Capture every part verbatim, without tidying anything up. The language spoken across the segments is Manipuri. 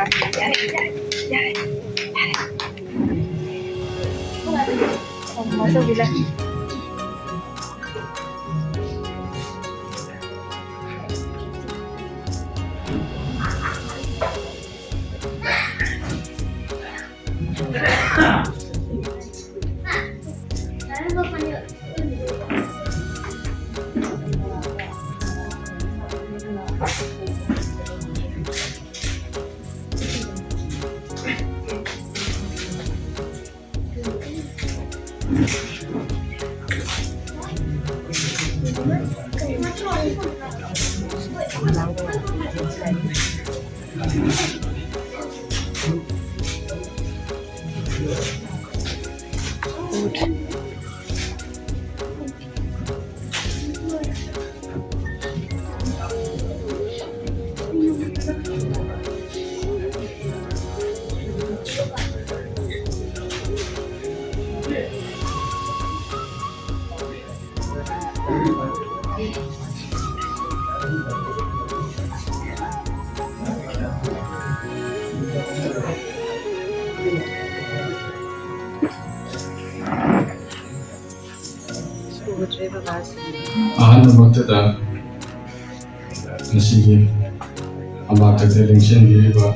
ꯌꯥꯔꯦ, ꯌꯥꯔꯦ, ꯌꯥꯔꯦ, ꯌꯥꯔꯦ꯫ ꯃꯃꯥ ꯇꯧꯕꯤꯂꯥ꯫ ꯑꯍꯥꯟꯕꯃꯛꯇꯗ ꯉꯁꯤꯒꯤ ꯐꯝꯕꯥꯛ ꯆꯊꯦꯛ ꯂꯦꯡꯁꯤꯟꯕꯤꯔꯤꯕ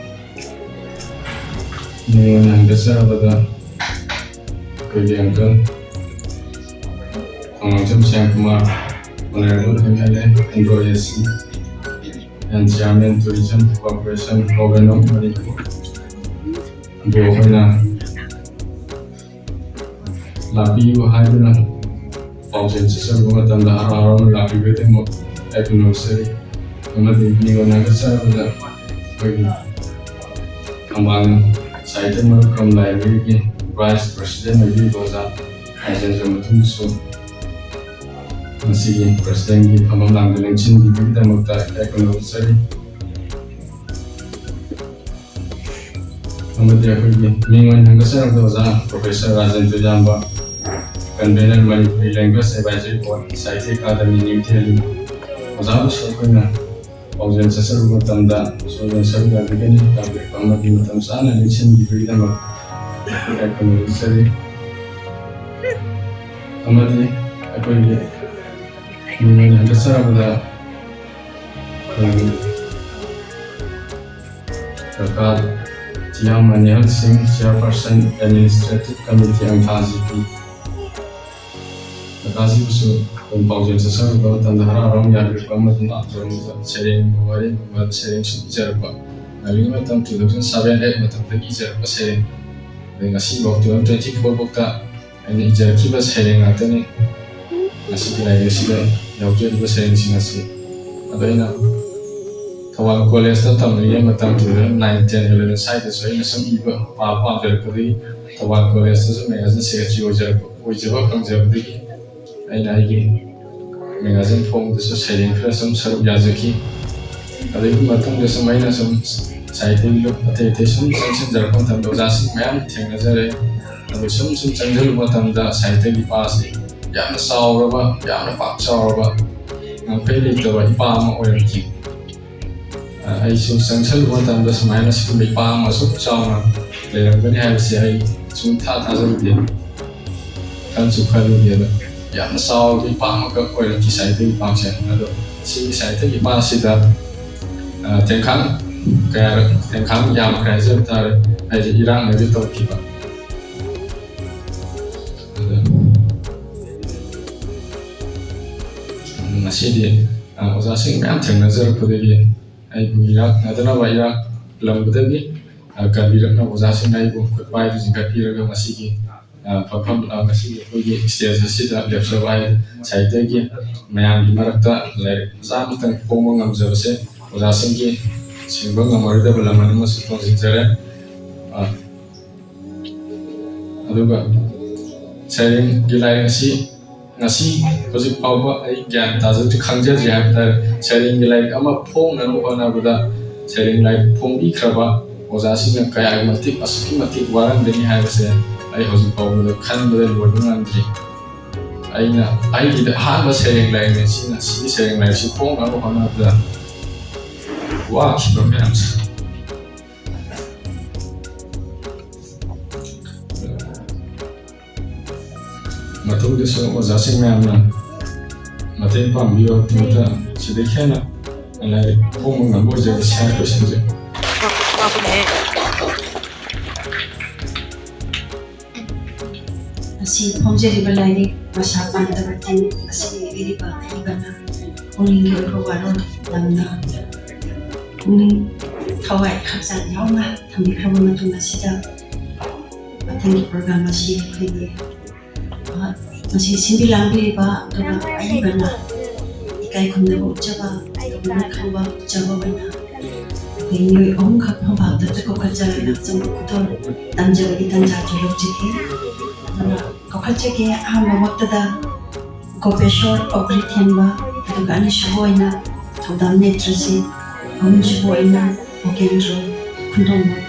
ꯃꯤꯡ ꯑꯣꯏꯅ ꯍꯟꯒꯠꯆꯔꯕꯗ ꯑꯩꯈꯣꯏꯒꯤ uncle Khongjom Shyamkumar, Honourable MLA, Andro A C, and Chairman Tourism Corporation, Government of Manipur, ꯑꯗꯨ ꯑꯩꯈꯣꯏꯅ ꯂꯥꯛꯄꯤꯌꯨ ꯍꯥꯏꯗꯨꯅ ꯄꯥꯎꯖꯦꯜ ꯆꯠꯆꯔꯨꯕ ꯃꯇꯝꯗ ꯍꯔꯥꯎ ꯍꯔꯥꯎꯅ ꯂꯥꯛꯄꯤꯕꯒꯤꯗꯃꯛ ꯌꯥꯏꯐꯅ ꯅꯣꯛꯆꯔꯤ꯫ ꯑꯃꯗꯤ ꯃꯤꯡ ꯑꯣꯏꯅ ꯍꯟꯒꯠꯆꯔꯕꯗ ꯑꯩꯈꯣꯏꯒꯤ ꯊꯧꯕꯥꯜ ꯁꯥꯍꯤꯇ꯭ꯌ ꯃꯔꯨꯞ ꯀꯝ ꯂꯥꯏꯕ꯭ꯔꯦꯔꯤꯒꯤ Vice President ꯑꯣꯏꯕꯤꯔꯤꯕ ꯑꯣꯖꯥ ꯔꯥꯖꯦꯟꯗ꯭ꯔ ꯃꯊꯨꯝꯁꯨ ꯉꯁꯤꯒꯤ Presidentꯀꯤ ꯐꯝꯐꯝ ꯂꯥꯡꯗ ꯂꯦꯡꯁꯤꯟꯕꯤꯕꯒꯤꯗꯃꯛꯇ ꯌꯥꯏꯐꯅ ꯅꯣꯛꯆꯔꯤ꯫ ꯑꯃꯗꯤ ꯑꯩꯈꯣꯏꯒꯤ ꯃꯤꯡ ꯑꯣꯏꯅ ꯍꯟꯒꯠꯆꯔꯕꯗ ꯑꯣꯖꯥ Professor ꯔꯥꯖꯦꯟꯗ꯭ꯔ ꯏꯌꯥꯝꯕ, Convener Manipuri Language Advisory Board, Sahitya Academy, New Delhi, ꯑꯣꯖꯥꯕꯨꯁꯨ ꯑꯩꯈꯣꯏꯅ ꯄꯥꯎꯖꯦꯜ ꯆꯠꯆꯔꯨꯕ ꯃꯇꯝꯗ ꯁꯣꯏꯗꯅ ꯁꯔꯨꯛ ꯌꯥꯕꯤꯒꯅꯤ꯫ ꯇꯥꯛꯄꯤꯔꯛꯄ ꯑꯃꯗꯤ ꯃꯇꯝ ꯆꯥꯅ ꯂꯦꯡꯁꯤꯟꯕꯤꯕꯒꯤꯗꯃꯛ ꯏꯀꯥꯏ ꯈꯨꯝꯅꯕ ꯎꯠꯆꯔꯤ꯫ ꯑꯃꯗꯤ ꯑꯩꯈꯣꯏꯒꯤ ꯃꯤꯡ ꯑꯣꯏꯅ ꯍꯟꯒꯠꯆꯔꯕꯗ ꯑꯩꯈꯣꯏꯒꯤ ꯀꯀꯥ ꯊꯤꯌꯥꯝ ꯑꯅꯤꯍꯜ ꯁꯤꯡ, Chairperson Administrative Committee, ꯑꯪꯊꯥ ꯖꯤ ꯄꯤ꯫ ꯀꯀꯥꯁꯤꯕꯨꯁꯨ ꯑꯩꯈꯣꯏ ꯄꯥꯎꯖꯦꯜ ꯆꯠꯆꯔꯨꯕ ꯃꯇꯝꯗ ꯍꯔꯥꯎ ꯍꯔꯥꯎ ꯌꯥꯕꯤꯔꯛꯄ ꯑꯃꯗꯤ ꯂꯥꯛꯆꯔꯝꯕꯗ ꯁꯩꯔꯦꯡꯒꯨꯝꯕ ꯋꯥꯔꯦꯡꯒꯨꯝꯕ ꯁꯩꯔꯦꯡ ꯁꯨꯝ ꯏꯖꯔꯛꯄ꯫ ꯉꯜꯂꯤꯉꯩ ꯃꯇꯝ two thousand seven eight ꯃꯇꯝꯗꯒꯤ ꯏꯖꯔꯛꯄ ꯁꯩꯔꯦꯡ, ꯑꯗꯩ ꯉꯁꯤꯐꯥꯎ two thousand twenty four ꯐꯥꯎꯗ ꯑꯩꯅ ꯏꯖꯔꯛꯈꯤꯕ ꯁꯩꯔꯦꯡ ꯉꯥꯛꯇꯅꯤ꯫ ꯉꯁꯤꯒꯤ ꯂꯥꯏꯔꯤꯛ ꯑꯁꯤꯗ ꯌꯥꯎꯖꯔꯤꯕ ꯁꯩꯔꯦꯡꯁꯤꯡ ꯑꯁꯤ꯫ ꯑꯗꯣ ꯑꯩꯅ ꯊꯧꯕꯥꯜ ꯀꯣꯂꯦꯖꯇ ꯇꯝꯂꯤꯉꯩ ꯃꯇꯝ two thousand nine, ten, eleven ꯁ꯭ꯋꯥꯏꯗꯁꯨ ꯑꯩꯅ ꯁꯨꯝ ꯏꯕ ꯄꯥꯕ ꯄꯥꯝꯖꯔꯛꯄꯗꯒꯤ ꯊꯧꯕꯥꯜ ꯀꯣꯂꯦꯖꯇꯁꯨ ꯃꯦꯒꯥꯖꯤꯟ ꯁꯦꯀ꯭ꯔꯦꯇꯔꯤ ꯑꯣꯏꯖꯔꯛꯄ, ꯑꯣꯏꯖꯕ ꯐꯪꯖꯕꯗꯒꯤ ꯑꯩꯅ ꯑꯩꯒꯤ ꯃꯦꯒꯥꯖꯤꯟ ꯐꯣꯡꯕꯗꯁꯨ ꯁꯩꯔꯦꯡ ꯈꯔ ꯁꯨꯝ ꯁꯔꯨꯛ ꯌꯥꯖꯈꯤ꯫ ꯑꯗꯨꯒꯤ ꯃꯇꯨꯡꯗ ꯁꯨꯝ ꯑꯩꯅ ꯁꯨꯝ ꯁꯥꯍꯤꯇ꯭ꯌꯒꯤ ꯂꯨꯞ ꯑꯇꯩ ꯑꯇꯩ ꯁꯨꯝ ꯆꯪꯁꯤꯟꯖꯔꯛꯄ ꯃꯇꯝꯗ ꯑꯣꯖꯥꯁꯤꯡ ꯃꯌꯥꯝ ꯊꯦꯡꯅꯖꯔꯦ꯫ ꯑꯗꯨ ꯁꯨꯝ ꯁꯨꯝ ꯆꯪꯁꯤꯜꯂꯨꯕ ꯃꯇꯝꯗ ꯁꯥꯍꯤꯇ꯭ꯌꯒꯤ ꯄꯥꯁꯤ ꯌꯥꯝꯅ ꯆꯥꯎꯔꯕ, ꯌꯥꯝꯅ ꯄꯥꯛ ꯆꯥꯎꯔꯕ, ꯉꯝꯈꯩ ꯂꯩꯇꯕ ꯏꯄꯥ ꯑꯃ ꯑꯣꯏꯔꯝꯈꯤ꯫ ꯑ, ꯑꯩꯁꯨ ꯆꯪꯁꯤꯜꯂꯨꯕ ꯃꯇꯝꯗ ꯁꯨꯃꯥꯏꯅ ꯁꯤꯒꯨꯝꯕ ꯏꯄꯥ ꯑꯃ ꯑꯁꯨꯛ ꯆꯥꯎꯅ ꯂꯩꯔꯝꯒꯅꯤ ꯍꯥꯏꯕꯁꯦ ꯑꯩ ꯁꯨꯡꯊꯥ ꯊꯥꯖꯔꯨꯗꯦ, ꯈꯟꯁꯨ ꯈꯜꯂꯨꯗꯦ꯫ ꯑꯗꯣ ꯌꯥꯝꯅ ꯆꯥꯎꯕ ꯏꯄꯥ ꯑꯃꯈꯛ ꯑꯣꯏꯔꯝꯈꯤ ꯁꯥꯍꯤꯇ꯭ꯌꯒꯤ ꯄꯥꯛꯁꯦ꯫ ꯑꯗꯣ ꯁꯤꯒꯤ ꯁꯥꯍꯤꯇ꯭ꯌꯒꯤ ꯄꯥꯛꯁꯤꯗ, ꯑ, ꯇꯦꯡꯈꯥꯡ ꯀꯌꯥꯔꯛ, ꯇꯦꯡꯈꯥꯡ ꯌꯥꯝꯈ꯭ꯔꯦ ꯍꯥꯏꯖꯕ ꯇꯥꯔꯦ, ꯍꯥꯏꯗꯤ ꯏꯔꯥꯡꯅꯗꯤ ꯇꯧꯈꯤꯕ꯫ ꯑꯗꯣ ꯉꯁꯤꯗꯤ, ꯑ, ꯑꯣꯖꯥꯁꯤꯡ ꯃꯌꯥꯝ ꯊꯦꯡꯅꯖꯔꯛꯄꯗꯒꯤ ꯑꯩꯕꯨ ꯏꯔꯥꯛꯅꯗꯅꯕ ꯏꯔꯥꯛꯂꯝꯕꯗꯒꯤ, ꯑ, ꯀꯟꯕꯤꯔꯛꯅꯕ ꯑꯣꯖꯥꯁꯤꯡꯅ ꯑꯩꯕꯨ ꯈꯨꯠ ꯄꯥꯏꯗꯨꯅ ꯆꯤꯡꯈꯠꯄꯤꯔꯒ ꯉꯁꯤꯒꯤ, ꯑ, ꯐꯝꯐꯝ, ꯑ, ꯉꯁꯤꯒꯤ ꯑꯩꯈꯣꯏꯒꯤ stage ꯑꯁꯤꯗ ꯂꯦꯞꯆꯕ ꯍꯥꯏ ꯁꯥꯍꯤꯇ꯭ꯌꯒꯤ ꯃꯌꯥꯝꯒꯤ ꯃꯔꯛꯇ ꯂꯥꯏꯔꯤꯛ ꯃꯆꯥ ꯑꯃꯇꯪ ꯐꯣꯡꯕ ꯉꯝꯖꯕꯁꯦ ꯑꯣꯖꯥꯁꯤꯡꯒꯤ ꯁꯤꯡꯕ ꯉꯝꯃꯔꯣꯏꯗꯕ ꯂꯃꯟ ꯑꯃꯁꯨ ꯇꯣꯟꯁꯤꯟꯖꯔꯦ꯫ ꯑ, ꯑꯗꯨꯒ ꯁꯩꯔꯦꯡꯒꯤ ꯂꯥꯏꯔꯤꯛ ꯑꯁꯤ ꯉꯁꯤ ꯍꯧꯖꯤꯛ ꯐꯥꯎꯕ ꯑꯩ ꯒ꯭ꯌꯥꯟ ꯇꯥꯖꯗ꯭ꯔꯤ, ꯈꯪꯖꯗ꯭ꯔꯤ ꯍꯥꯏꯕ ꯇꯥꯔꯦ꯫ ꯁꯩꯔꯦꯡꯒꯤ ꯂꯥꯏꯔꯤꯛ ꯑꯃ ꯐꯣꯡꯅꯕ ꯍꯣꯠꯅꯕꯗ ꯁꯩꯔꯦꯡ ꯂꯥꯏꯔꯤꯛ ꯐꯣꯡꯕꯤꯈ꯭ꯔꯕ ꯑꯣꯖꯥꯁꯤꯡꯅ ꯀꯌꯥꯒꯤ ꯃꯇꯤꯛ, ꯑꯁꯨꯛꯀꯤ ꯃꯇꯤꯛ ꯋꯥꯔꯝꯒꯅꯤ ꯍꯥꯏꯕꯁꯦ ꯑꯩ ꯍꯧꯖꯤꯛ ꯐꯥꯎꯕꯗ ꯈꯟꯕꯗ ꯂꯣꯏꯕ ꯉꯝꯗ꯭ꯔꯤ꯫ ꯑꯩꯅ ꯑꯩꯒꯤꯗꯤ ꯑꯍꯥꯟꯕ ꯁꯩꯔꯦꯡ ꯂꯥꯏꯔꯤꯛꯅꯤ ꯁꯤꯅ, ꯁꯤꯒꯤ ꯁꯩꯔꯦꯡ ꯂꯥꯏꯔꯤꯛꯁꯤ ꯐꯣꯡꯅꯕ ꯍꯣꯠꯅꯕꯗ ꯋꯥꯈꯤꯕ ꯃꯌꯥꯝꯁꯦ꯫ ꯃꯇꯨꯡꯗꯁꯨ ꯑꯣꯖꯥꯁꯤꯡ ꯃꯌꯥꯝꯅ ꯃꯇꯦꯡ ꯄꯥꯡꯕꯤꯌꯨ, ꯃꯊꯪ ꯁꯤꯗꯒꯤ ꯍꯦꯟꯅ ꯂꯥꯏꯔꯤꯛ ꯐꯣꯡꯕ ꯉꯝꯕ ꯑꯣꯏꯖꯔꯁꯤ ꯍꯥꯏꯅ ꯂꯣꯏꯁꯤꯟꯖꯩ꯫ ꯑꯁꯤ ꯐꯣꯡꯖꯔꯤꯕ ꯂꯥꯏꯔꯤꯛ ꯃꯁꯥ ꯄꯥꯟꯗꯕ ꯇꯤꯟ ꯑꯁꯤꯗ ꯏꯕꯤꯔꯤꯕ ꯑꯏꯕꯅ ꯄꯨꯛꯅꯤꯡꯒꯤ ꯑꯣꯏꯕ ꯋꯥꯔꯣꯜ ꯅꯝꯅ ꯄꯨꯛꯅꯤꯡ ꯊꯋꯥꯏ ꯍꯛꯆꯥꯡ ꯌꯥꯎꯅ ꯊꯝꯕꯤꯈ꯭ꯔꯕ ꯃꯇꯨꯡ ꯑꯁꯤꯗ ꯃꯊꯪꯒꯤ ꯄ꯭ꯔꯣꯒ꯭ꯔꯥꯝ ꯑꯁꯤ ꯑꯩꯈꯣꯏꯒꯤ, ꯑ, ꯃꯁꯤ ꯁꯤꯟꯕꯤ ꯂꯥꯡꯕꯤꯔꯤꯕ ꯑꯗꯨꯒ ꯑꯏꯕꯅ ꯏꯀꯥꯏ ꯈꯨꯝꯅꯕ ꯎꯠꯆꯕ, ꯇꯧꯕꯤꯃꯜ ꯈꯪꯕ ꯎꯠꯆꯕ ꯑꯣꯏꯅ ꯑꯩꯈꯣꯏ ꯃꯤꯑꯣꯏ ꯑꯍꯨꯝꯈꯛ ꯐꯝꯐꯝꯗ ꯀꯧꯈꯠꯆꯔꯒ ꯑꯆꯝꯕ ꯈꯨꯗꯣꯜ ꯇꯝꯖꯕꯒꯤ ꯇꯥꯟꯖꯥ ꯑꯗꯨ ꯂꯧꯖꯒꯦ꯫ ꯑꯗꯨꯅ ꯀꯧꯈꯠꯆꯒꯦ꯫ ꯑꯍꯥꯟꯕꯃꯛꯇꯗ ꯒꯣꯄꯦꯁꯣꯔ ꯑꯣꯒ꯭ꯔꯤꯊꯦꯝꯕ, ꯑꯗꯨꯒ ꯑꯅꯤꯁꯨꯕ ꯑꯣꯏꯅ ꯊꯧꯗꯥꯝ ꯅꯦꯇ꯭ꯔꯖꯤꯠ, ꯑꯍꯨꯝꯁꯨꯕ ꯑꯣꯏꯅ ꯚꯣꯒꯦꯟꯗ꯭ꯔꯣ ꯈꯨꯟꯗꯣꯡꯕꯝ꯫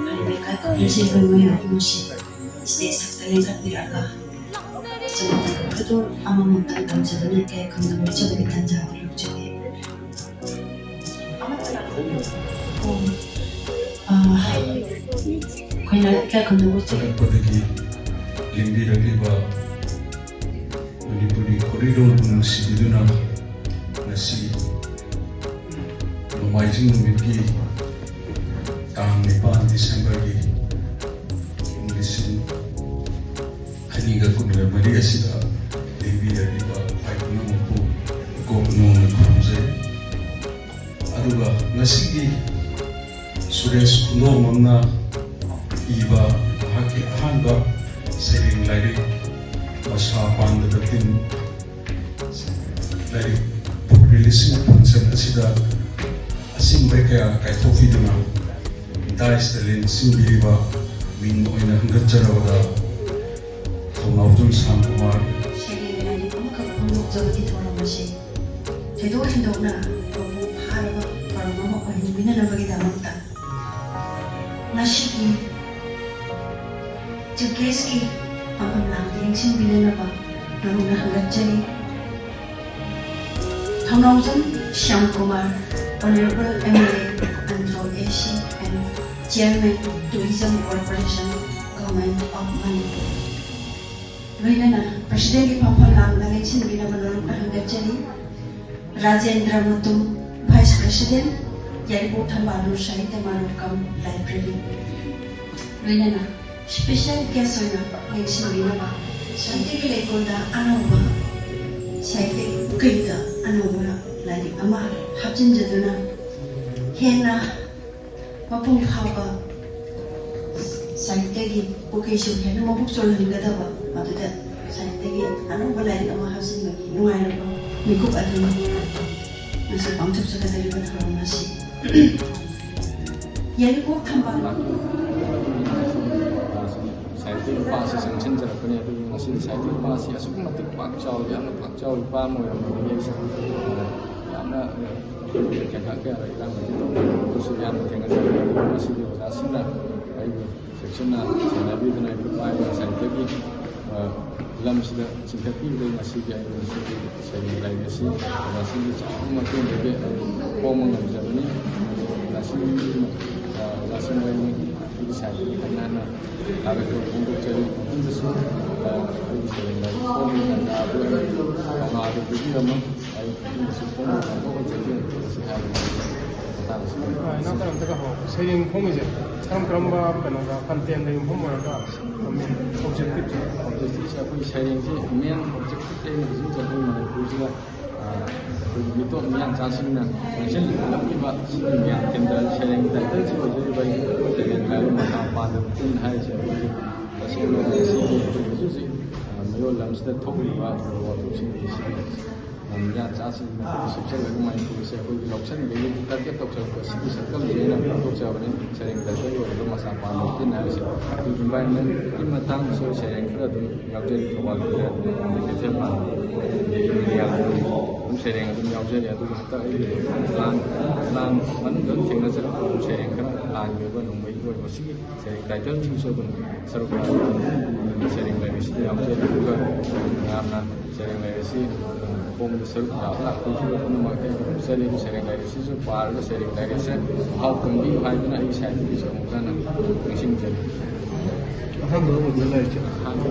ꯍꯥꯏꯔꯤꯕ ꯏꯀꯥꯏ ꯈꯨꯝꯅꯖꯔꯤꯕ ꯃꯤꯑꯣꯏ ꯑꯍꯨꯝ ꯑꯁꯤ ꯁ꯭ꯇꯦꯖ ꯊꯛꯇ ꯂꯦꯡꯈꯠꯄꯤꯔꯛꯑꯒ ꯑꯆꯝꯕ ꯈꯨꯗꯣꯜ ꯑꯃꯃꯝꯇꯪ ꯇꯝꯖꯗꯨꯅ ꯏꯀꯥꯏ ꯈꯨꯝꯅꯕ ꯎꯠꯆꯕꯒꯤ ꯇꯥꯟꯖꯥ ꯑꯗꯨ ꯂꯧꯖꯒꯦ꯫ ꯑ, ꯑꯩꯈꯣꯏꯅ ꯏꯀꯥꯏ ꯈꯨꯝꯅꯕ ꯎꯠꯆꯒꯦ꯫ ꯍꯧꯔꯛꯄꯗꯒꯤ ꯂꯦꯡꯕꯤꯔꯛꯂꯤꯕ ꯃꯅꯤꯄꯨꯔꯤ ꯈꯣꯔꯤꯂꯣꯟꯕꯨ ꯅꯨꯡꯁꯤꯕꯤꯗꯨꯅ ꯉꯁꯤ ꯅꯣꯡꯃꯥꯏꯖꯤꯡ ꯅꯨꯃꯤꯠꯀꯤ ꯇꯥꯡ ꯅꯤꯄꯥꯟ ꯗꯤꯁꯦꯝꯕꯔꯒꯤ ꯏꯪ ꯂꯤꯁꯤꯡ ꯑꯅꯤꯒ ꯀꯨꯟꯒ ꯃꯔꯤ ꯑꯁꯤꯗ ꯂꯦꯡꯕꯤꯔꯛꯂꯤꯕ ꯈ꯭ꯋꯥꯏ ꯄꯨꯝꯅꯃꯛꯄꯨ ꯏꯀꯣꯛ ꯅꯣꯡꯅ ꯈꯨꯔꯨꯝꯖꯩ꯫ ꯑꯗꯨꯒ ꯉꯁꯤꯒꯤ ꯁꯨꯔꯦꯁ ꯈꯨꯟꯗꯣꯡꯕꯝꯅ ꯏꯕ ꯃꯍꯥꯛꯀꯤ ꯑꯍꯥꯟꯕ ꯁꯩꯔꯦꯡ ꯂꯥꯏꯔꯤꯛ ꯃꯁꯥ ꯄꯥꯟꯗꯕ ꯇꯤꯟ ꯂꯥꯏꯔꯤꯛ ꯄꯨꯛ ꯔꯤꯂꯤꯁꯤꯡ ꯐꯪꯁꯟ ꯑꯁꯤꯗ ꯑꯁꯤꯡꯕ ꯀꯌꯥ ꯀꯥꯏꯊꯣꯛꯄꯤꯗꯨꯅ ꯗꯥꯏꯁꯇ ꯂꯦꯡꯁꯤꯟꯕꯤꯔꯤꯕ ꯃꯤꯡ ꯑꯣꯏꯅ ꯍꯟꯒꯠꯆꯔꯕꯗ ꯊꯧꯅꯥꯎꯖꯝ ꯁ꯭ꯌꯥꯝ ꯀꯨꯃꯥꯔ꯫ ꯁꯩꯔꯦꯡ ꯂꯥꯏꯔꯤꯛ ꯑꯃꯈꯛ ꯐꯣꯡꯗꯣꯛꯆꯕꯒꯤ ꯊꯧꯔꯝ ꯑꯁꯤ ꯊꯣꯏꯗꯣꯛ ꯍꯦꯟꯗꯣꯛꯅ ꯃꯄꯨꯡ ꯐꯥꯔꯕ ꯊꯧꯔꯝ ꯑꯃ ꯑꯣꯏꯍꯟꯕꯤꯅꯅꯕꯒꯤꯗꯃꯛꯇ ꯉꯁꯤꯒꯤ ꯆꯤꯐ ꯒꯦꯁꯀꯤ ꯐꯝꯐꯝ ꯂꯥꯡꯗ ꯂꯦꯡꯁꯤꯟꯕꯤꯅꯅꯕ ꯅꯧꯅ ꯍꯪꯒꯠꯆꯔꯤ꯫ ꯊꯧꯅꯥꯎꯖꯝ Shyam Kumar. Honorable M L A and for A C and Chairman Tourism Corporation, Government of Manipur. ꯂꯣꯏꯅꯅ Presidentꯀꯤ ꯐꯝꯐꯝ ꯂꯥꯡꯗ ꯂꯦꯡꯁꯤꯟꯕꯤꯅꯕ ꯅꯣꯂꯨꯛꯅ ꯍꯪꯒꯠꯆꯔꯤ꯫ ꯔꯥꯖꯦꯟꯗ꯭ꯔ ꯃꯨꯇꯨꯝ, Vice President, ꯌꯥꯏꯔꯤꯄꯣꯛ ꯊꯝꯕꯥꯜꯂꯨꯔ ꯁꯥꯍꯤꯇ꯭ꯌ ꯃꯥꯔꯨꯞ ꯀꯝ ꯂꯥꯏꯕ꯭ꯔꯦꯔꯤ꯫ ꯂꯣꯏꯅꯅ special guest ꯑꯣꯏꯅ ꯂꯦꯡꯁꯤꯟꯕꯤꯅꯕ ꯁꯥꯍꯤꯇ꯭ꯌꯒꯤ ꯂꯩꯀꯣꯜꯗ ꯑꯅꯧꯕ ꯁꯥꯍꯤꯇ꯭ꯌꯒꯤ ꯄꯨꯈ꯭ꯔꯤꯗ ꯑꯅꯧꯕ ꯂꯥꯏꯔꯤꯛ ꯑꯃ ꯍꯥꯞꯆꯤꯟꯖꯗꯨꯅ ꯍꯦꯟꯅ ꯃꯄꯨꯡ ꯐꯥꯕ ꯁꯥꯍꯤꯇ꯭ꯌꯒꯤ ꯄꯨꯈ꯭ꯔꯤꯁꯨ ꯍꯦꯟꯅ ꯃꯕꯨꯛ ꯆꯣꯜꯍꯟꯒꯗꯕ, ꯃꯗꯨꯗ ꯁꯥꯍꯤꯇ꯭ꯌꯒꯤ ꯑꯅꯧꯕ ꯂꯥꯏꯔꯤꯛ ꯑꯃ ꯍꯥꯞꯆꯤꯟꯕꯒꯤ ꯅꯨꯡꯉꯥꯏꯔꯕ ꯃꯤꯀꯨꯞ ꯑꯗꯨꯅꯤ ꯉꯁꯤ ꯄꯥꯡꯊꯣꯛꯆꯒꯗꯧꯔꯤꯕ ꯊꯧꯔꯝ ꯑꯁꯤ꯫ ꯌꯥꯏꯔꯤꯄꯣꯛ ꯊꯝꯕꯥꯜ꯫ ꯁꯥꯍꯤꯇ꯭ꯌ ꯂꯨꯄꯥ ꯑꯁꯤ ꯆꯪꯁꯤꯟꯖꯔꯛꯄꯅꯤ, ꯑꯗꯨꯕꯨ ꯉꯁꯤꯗꯤ ꯁꯥꯍꯤꯇ꯭ꯌ ꯂꯨꯄꯥ ꯑꯁꯤ ꯑꯁꯨꯛꯀꯤ ꯃꯇꯤꯛ ꯄꯥꯛ ꯆꯥꯎꯔꯤ, ꯌꯥꯝꯅ ꯄꯥꯛ ꯆꯥꯎꯔꯤ ꯂꯨꯄꯥ ꯑꯃ ꯑꯣꯏꯔꯝꯕꯗꯒꯤ ꯑꯩꯁꯨ ꯌꯥꯝꯅ ꯀꯌꯥ ꯀꯌꯥ ꯏꯔꯥꯡ ꯑꯗꯨꯁꯨ ꯌꯥꯝꯅ ꯊꯦꯡꯅꯖꯔꯦ꯫ ꯑꯗꯨꯕꯨ ꯉꯁꯤꯗꯤ ꯑꯣꯖꯥꯁꯤꯡꯅ ꯑꯩꯕꯨ ꯆꯦꯛꯁꯤꯟꯅ ꯁꯦꯟꯅꯕꯤꯗꯨꯅ ꯑꯩꯈꯣꯏ ꯄꯥꯏꯕ ꯁꯥꯍꯤꯇ꯭ꯌꯒꯤ, ꯑ, ꯂꯝꯁꯤꯗ ꯆꯤꯡꯈꯠꯄꯤꯕꯗꯒꯤ ꯉꯁꯤꯗꯤ ꯑꯩ ꯉꯁꯤꯒꯤ ꯁꯩꯔꯦꯡ ꯂꯥꯏꯔꯤꯛ ꯑꯁꯤ ꯑꯣꯖꯥꯁꯤꯡꯒꯤ ꯆꯥꯎꯔꯕ ꯃꯇꯦꯡꯗꯒꯤ ꯑꯩ ꯐꯣꯡꯕ ꯉꯝꯖꯕꯅꯤ꯫ ꯑꯣꯖꯥꯁꯤꯡꯒꯤ, ꯑ, ꯑꯣꯖꯥꯁꯤꯡ ꯑꯩꯒꯤ ꯁꯥꯍꯤꯇ꯭ꯌꯒꯤ ꯈꯪꯅꯅ ꯊꯥꯒꯠꯄ ꯐꯣꯡꯗꯣꯛꯆꯔꯤ꯫ ꯃꯇꯨꯡꯗꯁꯨ, ꯑ, ꯑꯩꯒꯤ ꯁꯩꯔꯦꯡ ꯂꯥꯏꯔꯤꯛ ꯐꯣꯡꯕꯒꯤ ꯇꯥꯟꯖꯥ ꯑꯗꯨ ꯑꯩ ꯊꯧꯅꯥ ꯑꯗꯨ ꯄꯤꯕꯤꯔꯝꯃꯨ꯫ ꯑꯩ ꯃꯇꯨꯡꯗꯁꯨ ꯐꯣꯡꯕ ꯉꯝꯕ ꯑꯣꯏꯖꯒꯦ꯫ ꯃꯁꯤ ꯍꯥꯏꯔꯒ ꯃꯇꯥꯡ ꯑꯁꯤꯗ ꯑ, ꯏꯅꯥꯎ ꯀꯩꯅꯣꯝꯇꯒ ꯍꯪꯉꯛꯑꯣ꯫ ꯁꯩꯔꯦꯡ ꯐꯣꯡꯉꯤꯁꯦ ꯀꯔꯝ ꯀꯔꯝꯕ ꯀꯩꯅꯣꯗ, content ꯗ ꯌꯨꯝꯐꯝ ꯑꯣꯏꯔꯒ, I mean, objective say? Objective ꯁꯦ ꯑꯩꯈꯣꯏ ꯁꯩꯔꯦꯡꯁꯤ main objective ꯁꯦ ꯑꯩꯅ ꯍꯧꯖꯤꯛ ꯍꯧꯖꯤꯛ ꯑꯩꯈꯣꯏ ꯃꯅꯤꯄꯨꯔꯁꯤꯗ, ꯑ, ꯑꯩꯈꯣꯏꯒꯤ ꯃꯤꯇꯣꯞ ꯃꯤꯌꯥꯟꯆꯥꯁꯤꯡꯅ ꯆꯪꯁꯤꯜꯂꯛꯂꯤꯕ ꯁꯤꯒꯤ ꯃꯌꯥꯝ ꯊꯦꯡꯅꯔ ꯁꯩꯔꯦꯡ title ꯁꯤ ꯑꯣꯏꯖꯔꯤꯕ ꯑꯩ ꯁꯩꯔꯦꯡ ꯍꯥꯏꯕ ꯃꯁꯥ ꯄꯥꯟꯗꯕ ꯇꯤꯟ ꯍꯥꯏꯔꯤꯁꯦ ꯑꯩꯈꯣꯏꯒꯤ ꯇꯁꯦꯡꯅ ꯁꯤꯒꯤ ꯑꯩꯈꯣꯏ ꯍꯧꯖꯤꯛ ꯍꯧꯖꯤꯛ, ꯑ, ꯃꯤꯔꯣꯜ ꯂꯝꯁꯤꯗ ꯊꯣꯛꯂꯤꯕ ꯋꯥꯊꯣꯛꯁꯤꯡ ꯑꯁꯤꯒꯤ ꯃꯤꯌꯥꯟꯆꯥꯁꯤꯡ ꯃꯈꯣꯏꯅ ꯁꯨꯞꯆꯜꯂꯒ ꯃꯅꯤꯄꯨꯔꯁꯦ ꯑꯩꯈꯣꯏꯒꯤ ꯂꯧꯁꯤꯟꯕꯒꯤ target ꯇꯧꯖꯔꯛꯄ ꯁꯤꯒꯤ ꯁꯛꯇꯝꯁꯦ ꯑꯩꯅ ꯐꯣꯡꯗꯣꯛꯆꯕꯅꯤ꯫ ꯁꯩꯔꯦꯡ title ꯑꯣꯏꯔꯒ ꯃꯁꯥ ꯄꯥꯟꯕ ꯇꯤꯟ ꯍꯥꯏꯕꯁꯦ꯫ ꯑꯩꯈꯣꯏꯒꯤ environment ꯀꯤ ꯃꯇꯥꯡꯗꯁꯨ ꯁꯩꯔꯦꯡ ꯈꯔ ꯑꯗꯨꯝ ꯌꯥꯎꯖꯔꯤ꯫ ꯊꯧꯕꯥꯜ ꯀꯩꯊꯦꯜ, ꯀꯩꯊꯦꯜ ꯃꯥꯟꯕ, ꯑꯗꯒꯤ ꯃꯦꯔꯤꯌꯥ ꯂꯥꯏꯔꯦꯝꯕꯤ꯫ ꯁꯩꯔꯦꯡ ꯑꯗꯨꯝ ꯌꯥꯎꯖꯔꯤ꯫ ꯑꯗꯨꯒ ꯍꯟꯗꯛ ꯑꯩꯒꯤ ꯂꯥꯟ ꯂꯥꯟ ꯃꯅꯨꯡꯗ ꯑꯗꯨꯝ ꯊꯦꯡꯅꯖꯔꯛꯄ ꯁꯩꯔꯦꯡ ꯈꯔ, ꯂꯥꯟꯒꯤ ꯑꯣꯏꯕ ꯅꯣꯡꯃꯩꯒꯤ ꯑꯣꯏꯕ, ꯁꯤꯒꯤ ꯁꯩꯔꯦꯡ ꯇꯥꯏꯇꯜꯁꯤꯡꯁꯨ ꯑꯗꯨꯝ ꯁꯔꯨꯛ ꯌꯥꯕ ꯁꯩꯔꯦꯡ ꯂꯥꯏꯔꯤꯛꯁꯤꯗ ꯌꯥꯎꯖꯔꯤ꯫ ꯑꯗꯨꯒ ꯃꯌꯥꯝꯅ ꯁꯩꯔꯦꯡ ꯂꯥꯏꯔꯤꯛꯁꯤ ꯈꯣꯡꯗ ꯁꯔꯨꯛ ꯌꯥꯕ ꯂꯥꯛꯄꯤꯈꯤꯕ ꯄꯨꯝꯅꯃꯛꯇ ꯑꯩꯅ ꯆꯠꯂꯤꯕ ꯁꯩꯔꯦꯡ ꯂꯥꯏꯔꯤꯛꯁꯤꯁꯨ ꯄꯥꯔꯒ ꯁꯩꯔꯦꯡ ꯂꯥꯏꯔꯤꯛꯁꯦ ꯃꯍꯥꯎ ꯇꯪꯕꯤꯌꯨ ꯍꯥꯏꯗꯨꯅ ꯑꯩꯒꯤ ꯁꯥꯏꯠꯇꯒꯤꯁꯨ ꯑꯃꯨꯛ ꯍꯟꯅ ꯅꯤꯡꯁꯤꯡꯖꯔꯤ꯫ ꯑꯍꯥꯟꯕ ꯑꯣꯏꯕ ꯂꯥꯏꯔꯤꯛꯁꯦ꯫ ꯑꯍꯥꯟꯕ꯫